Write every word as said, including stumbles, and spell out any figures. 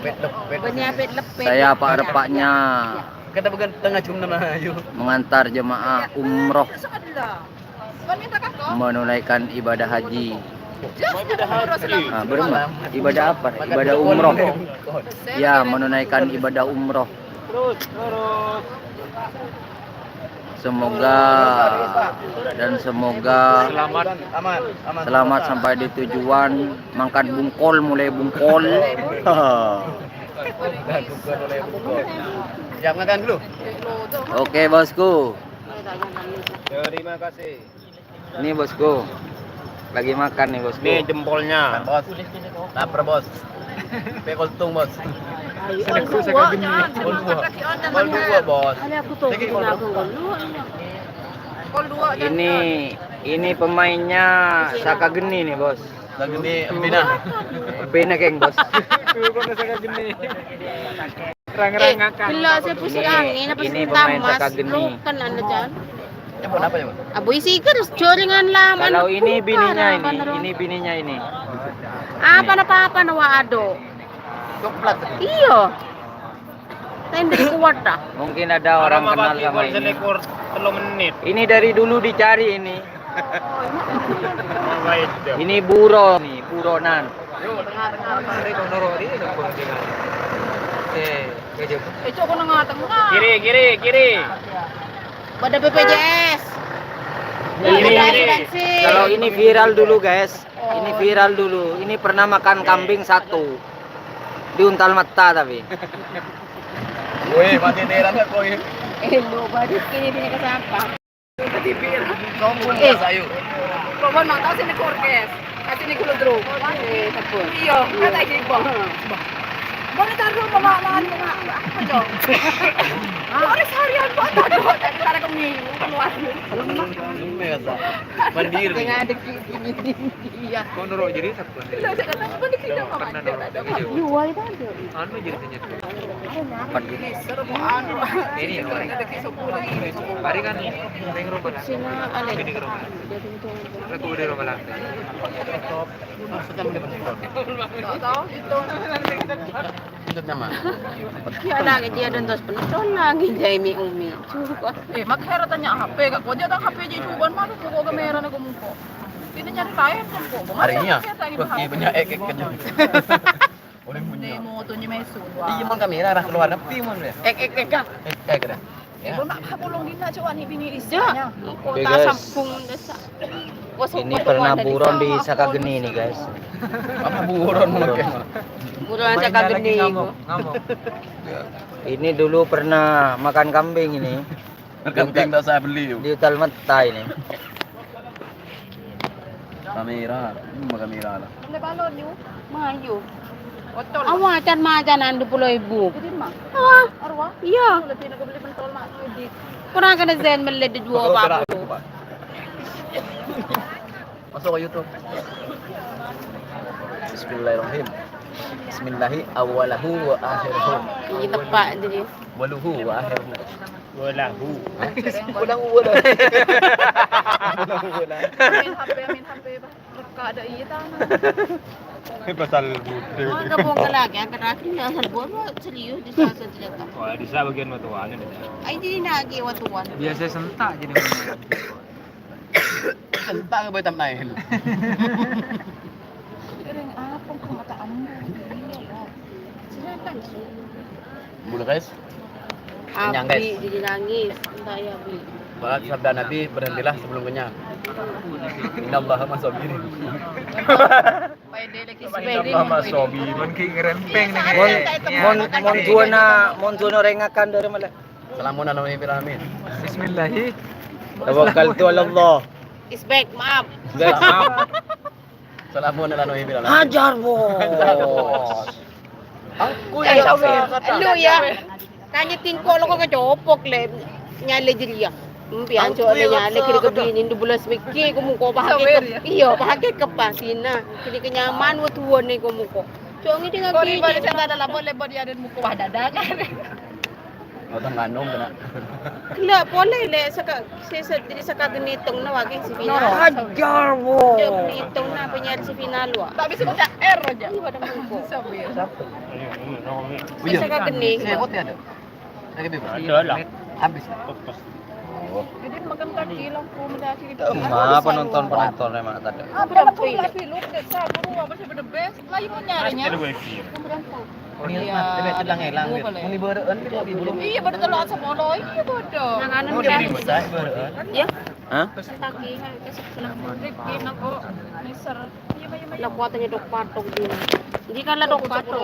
Bânnè apèt leppèt. Saya Pak Repaknya. Kata bukan tengah jam nama, ayo. Mengantar jemaah umroh menunaikan ibadah haji. Ah, beremah. Ibadah apa? Ibadah umroh. Ya, menunaikan ibadah umroh. Semoga dan semoga selamat sampai di tujuan, mangkat bungkol, mulai bungkol. Siap makan dulu. Oke, bosku. Terima kasih. Ini, bosku. Lagi makan nih, bosku. Ini jempolnya. Bos. Lapar, Bos. Pe koltung, Bos. Kol dua, Bos. Ini, ini pemainnya Saka Geni nih, Bos. Saka Geni, empina. Empina, geng, Bos. Rang-rang ngakan. Gellâ' sè pusing angèn apa sè tamas? Bukan anda, Jan. Coba apa, coba? Abu isi kan jaringan lama. Kalau ini bininya ini, ini bininya ini. Apa napa-apa nawa ado? Coklat. Iya. Tender kuat dah. Mungkin ada orang kenal sama ini. Ini dari dulu dicari ini. Ini buron nih, buronan. Eh, cok, kena ngateng. Kiri, kiri, kiri. Pada B P J S. Kiri, kiri. Kalau ini viral dulu, guys. Ini viral dulu. Ini pernah makan kambing satu. Di Untal Metta tapi. Woi, mati teran kok, ya? Eh, lu balik kiri dia ke siapa? Sombong, eh, Mas Ayu. Pokoknya nggak tahu sini korkes. Kasih nih kulo terus. Eh, tepuk. Iya, kan lagi, Bang. Boleh taruh, Mama, Mama, Mama. Apa, Jong? Boleh seharian, Bang. Taruh, dari cara kami keluar. Lemes, Pak. Mandiri. Tengah deki ini. Iya. Kok nurut jadi satu? Iya, jangan sampai dikira, Mama. Pernah nurut jadi. Iya, itu aja. Anu jadi tanya. Apa gitu? Ini, hari kan ring rombongan. Sini, Ale. Ini rombongan. Aku udah rombongan. Nggak tahu gitu. Lanjut nama. Ya, lagi dia dan terus penonton lagi, Jaimi Umi. Coba. Eh, mak heran tanya H P, gak kau dia tang H P aja cuban mah, kok kamera nih, kok muka. Ini nyari lain, kok. Hari ini ya? Wah, iya, banyak ek-ek kan. Oleh punya. Demo tuh nyemesu. Iya, mon kamera arah keluar, tapi mon ya. Ek, ek, ek, ah. Ek, ek, dah. Ya. Ibu nak bolong dina, coba nih, bini. Iya. Kota, guys. Sampung desa. Ini pernah buron di Saka Geni nih, guys. Apa buron, buron? Buron Saka Geni. Ngamuk, ngamuk. Ini dulu pernah makan kambing ini. Kambing tak usah beli, yuk. Di Hotel Metta ini. Kamera, hmm, kamera lah. Anda balon, yuk. Mayu. Otol. Awa, can macanan dua puluh ribu. Jadi, Mak? Awa. Arwah? Iya. Lebih nak beli pentol, Mak, lebih. Kurang kena zen, beli di dua puluh. Masuk ke YouTube. Bismillahirrahmanirrahim. Bismillahi awwalahu wa akhiruhu. Iya, tepat jadi. Waluhu wa akhiruhu. Walahu. Walahu, walahu. Walahu, walahu. Amin H P, amin H P, Pak. Reka ada iya tanah. Ini pasal budhe. Wah, gabung ke lagi, angkat lagi, ya, asal buat, buat serius, di saat saya cerita. Wah, di saat bagian watuan, ini. Ay, di na lagi watuan. Biasa sentak jadi mana? Sentak ke Batam Nail. Kering apa, kok mata ambu? Iya, Pak. Silakan, Su. Bulu, guys. Kenyang, guys. Abi jadi nangis. Entah ya, Abi. Bahas sabda Nabi, "Berhentilah sebelum kenyang." Innallaha ma'as-sabirin. Innallaha ma'as-sabirin. Mon ki ngerempeng nih. Mon, mon, mon duwana, mon duwana rengakan dari mana? Salamun ala Nabi Ibrahim. Bismillahi. Tawakkaltu ala Allah. Is back, maaf. Is back, maaf. Salamun ala Nabi Ibrahim. Hajar, Bos. Hajar, Bos. Aku ya, eh, sabar. Lu ya. Tanya tingkok lo kok kecopok le. Nyale jadi ya. Empian cok le nyale kira ke bini dua belas miki ku muko pakai ke. Iya, pakai ke pasina. Kini kenyaman wa tuan nih ku muko. Cok ini dengan bini. Kau di balik sana ada lapor lebar dia dan muko wah dada kan. Otang kandung kena. Gellâ' polè, Lè', saka-, sè, sè, jadi sakagenna ètongna wâ' ghi' sè final. Hajar, wo. Jhâ' ètongna apa nyarè sè final, wâ'. Ta' bisa baca R aja. Iyâ, padâ mangko. Sapa? Sè sakagenna. Saya putih ada. Saya gitu. Ada lah. Habis. Jadi makan kaki lah, aku mendaki. Apa nonton-penonton emang tadi? Ah, berapa film dek satu, apa sih the best? Lah, ibu nyarinya. Ini mah, ini sedang ngelang, Mir. Muni beureun, Mir, muni beureun. Iya, baru telur sepuluh. Iya, bodoh. Yang anu. Muni dia. Bisa, beureun. Ya. Hah? Kaki, kayak sebelah. Rifki, nako, Mister. Iya, iya, iya. Lah, kuatannya dok patok dia. Jadi kan lah dok patok.